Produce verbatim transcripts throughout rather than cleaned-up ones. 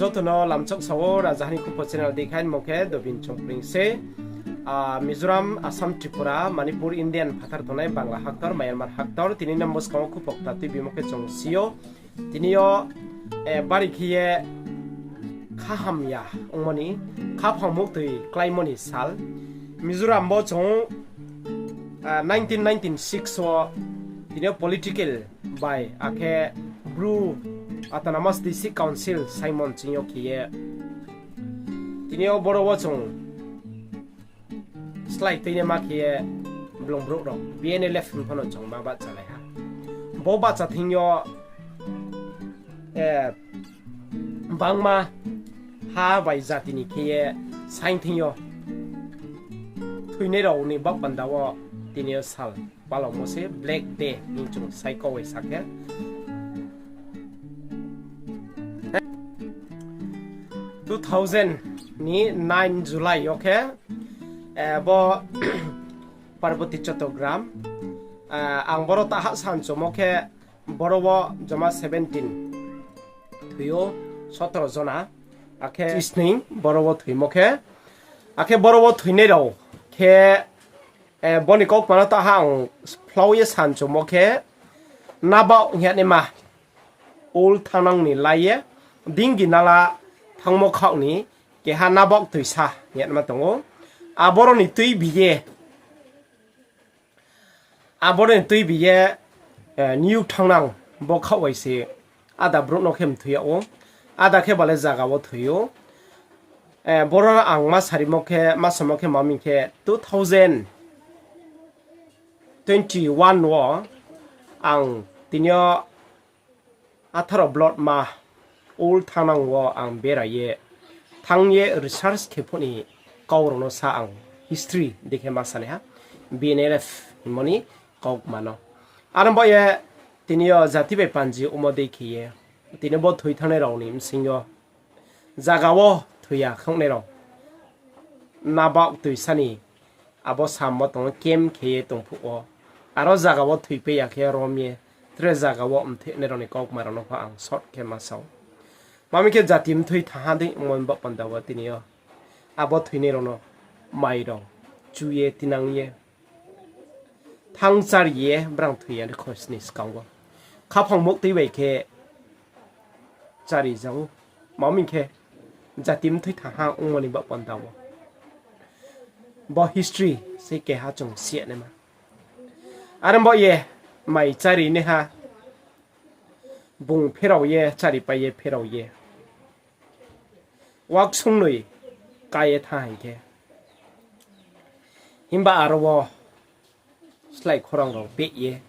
Joto no lamchak sao, Rajaha ni Khupo channel dei khe, mung khe Dobin Chongpring se. Ah, Mizoram, Assam, Tripura, Manipur, Indian phathar tongnai, Bangla haktor, Myanmar haktor, tini no buskang wo khupo kta tuibimo khe chung si ou. Tini yo, eh, bari khe ye kha hamya ongmo ni, khaphang muktoi kláimo ni sal. Mizoram bo chung, ah, nineteen ninety-six wo tini yo political bai, akhe Bru Autonomous District Council saimon ching yo khe ye, tini yo boro wo chung slái tuinaima khe ye blung brouh rao B N L F hing pho no chung ma bahchalai ha. Bo bahcha thing yo, eh, bangma ha bai jati ni khe ye saing thing yo thoinai rao ni baoh panda wo tini yo sal palaomo se Black Day hing chung sai kau bai sa khe. Two thousand ni nine July yo khe, eh, bo Parboti Chattogram, eh, ang boro taha sanchomo khe boro wo joma seventeen thoi ou, sotoro jona, akhe chisning boro wo thoimo khe, akhe boro wo thoinai rao khe, eh, bo ni kaukma no taha ang phlau ye sanchomo khe, Nabaoh hing ye naima, Old Thangnang ni lai ye, Dingi Nala thanngmo khaoh ni keha Nabaoh Toisa hing ye naima tong ou. Aboro ni tuibi ye, aboro ni tuibi ye, eh, New Thangnang bo khaoh bai se ada brouh no khe mthoi yag ou, ada khe bale zaga wo thoi ou. Eh, boro no ang ma sarimo khe, ma samo khe, ma mi khe two thousand twenty-one wo ang tini yo atharo block ma Old Thangnang wo ang bera ye thanng ye research khe phuh ni kau rao no sa ang history dei khe ma sanaiha B N L F hingmo ni kaukma no. Aro bo ye tini yo jati bai panji ongmo dei khe ye tini bo thoi thanngnai rao ni bsing yo zaga wo thoi ya khongnai rao Nabaoh Toisa ni abo sam wo tong camp khe ye tong phuh wo, aro zaga wo thoipai ya khe rom ye, tre zaga wo mthoinai rao ni kaukma rao no pho ang short khe ma sa ou. Ma mi khe jati mthoi thanng ha dei ongmo ni baoh panda wo tini yo abo thoinai rao no mai rao chu ye tinang ye thanng chári ye brang thoi ya ni khosni skang wo khaphang muktoi bai khe chári ja ou. Ma mi khe jati mthoi thanng ha ongmo ni baoh panda wo bo history se keha chung si ya naima. Are bo ye mai chári naiha bung pherao ye, chári pai ye pherao ye, waksung noi ka ye thanng hing khe, himba aro wo slái khorang rao beh ye,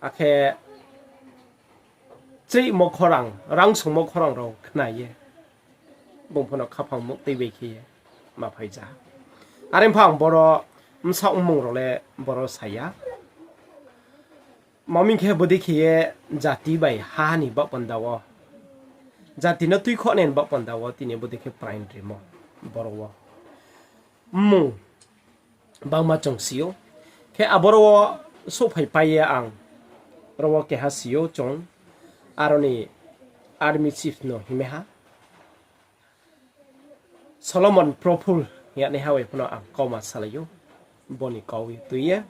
akhe chrihmo khorang, rangsongmo khorang rao khna ye, bung pho no khaphang muktoi bai khe ye ma phai ja. Are pho ang boro bsaoh mmung rao le boro sa ya. Ma mi khe bodei khe ye jati bai ha ni baoh panda wo, jati no tuikhouhnai ni baoh panda wo tini bodei khe prain rimo boro wo mmung bangma chung si ou. Khe aboro wo souhphai pai ye ang ro wo keha si ou chung, aro ni army chief no himai ha Solomon Prophul hing ya naiha bai pho no ang kauma salai ou, bo ni kau tui ye.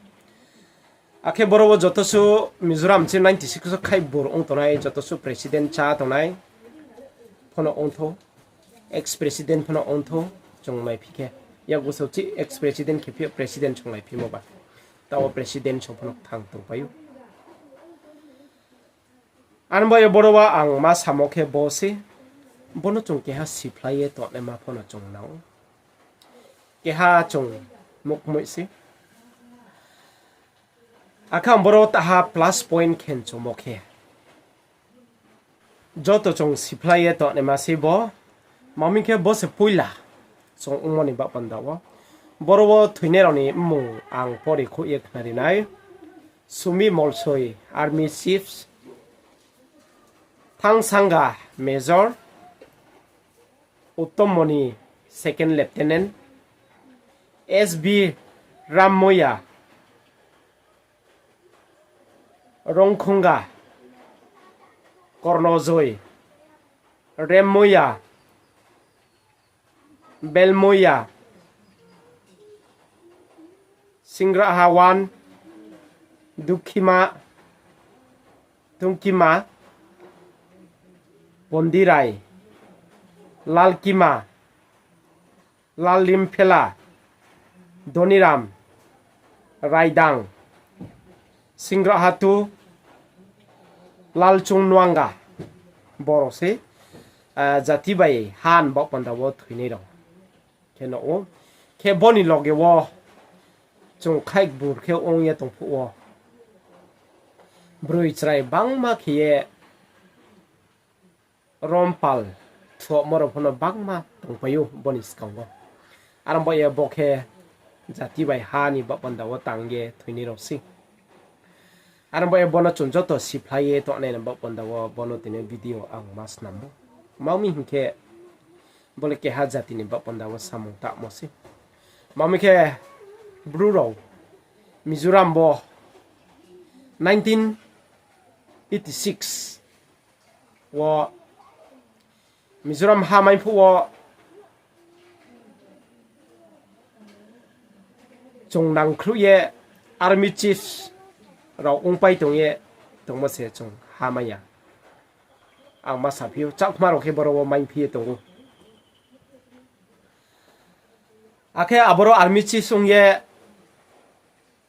Akhe boro wo joto su Mizoram se ninety six wo khai bur ong tongnai joto su president chá tongnai pho no ong thou, ex president pho no ong thou, chung naiphi khe. Yakgu sao chi ex president khe phi yo president chung naiphimo ba. Taoh wo president song pho no kthang tongpai ou. Ani bai ye boro wo ang ma samo khe bo se, bo no chung keha siphlai ye tongnaima pho no chung nang ou. Keha chung mukmoi se. Akhe ang boro taha plus point khe choungmo khe, joto chung siphlai ye tongnaima se bo, ma hing khe bo se poila chung ongmo ni baoh panda wo. Boro wo thoinai rao ni mmung ang pori khouh ye khnari nai. Sumi Molsoi, Army Chief, Thangsanga Major, Uttom Moni, Second Lieutenant, S B Rammoya, Rongkhunga, Kornojoi, Remmoya, Belmoya, Singraha one, Dukhima, Tungkima, Pondirai, Lalkima, Lallimphela, Doniram, Raidang, Singraha two, Lalchung Nuanga, borok se, ah, jati bai ha ni baoh panda wo thoinai rao khe nuh ou. Khe bo ni loge wo chung khaikbur khe ong ye tong phuh wo, broi chrai bangma khe ye rompal thuomo rao pho no bangma tongpai ou bo ni skang wo. Are ong baoh ye bo khe jati bai ha ni baoh panda wo tang ye thoinai rao sei. Are ong baoh ye bo no chung joto siphlai ye tongnai ni baoh panda wo bo no tini video ang ma snam ou. Tma hing khe, bo le keha jati ni baoh panda wo samung tangmo sei. Tma hing khe, Bru rao Mizoram bo nineteen eighty six wo Mizoram ha mai phuh wo chung nangkhruh ye army chiefs rao ongpai tong ye tongmo se chung ha mai ya. Ang ma saphi ou, Chakma rao khe boro wo maiphi ye tong ou. Akhe aboro army chiefs ong ye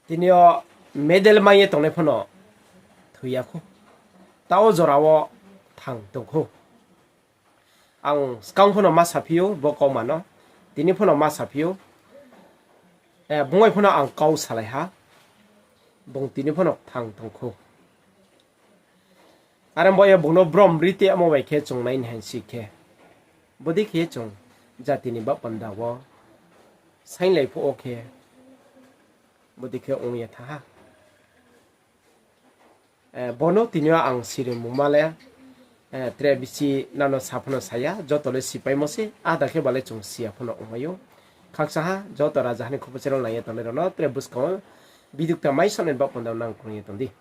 tini yo medal mai ye tongnai pho no thoi ya khou. Tao jora wo thang tong khou. Ang skang pho no ma saphi ou bo kauma no, tini pho no ma saphi ou. Eh, bung bai pho no ang kau salai ha, bung tini pho no thang tong khou. Are ong baoh ye bung no brom ri tongmo bai khe chung nai ni hing si khe, bodei khe chung jati ni baoh panda wo sainglai phuh wo khe, bodei khe ong ye thanng ha. Eh, bo no tini yo ang sirimungma le, eh, tre bisi nano sa pho no sa ya, joto le sipaimo sei, ada khe ba le chung si ya pho no ongmai ou. Khakchang ha, joto raja ha ni khupo channel nai ye tongnai rao no tre buskang wo video kta mai sonai ni baoh panda wo nang krung ye tong di.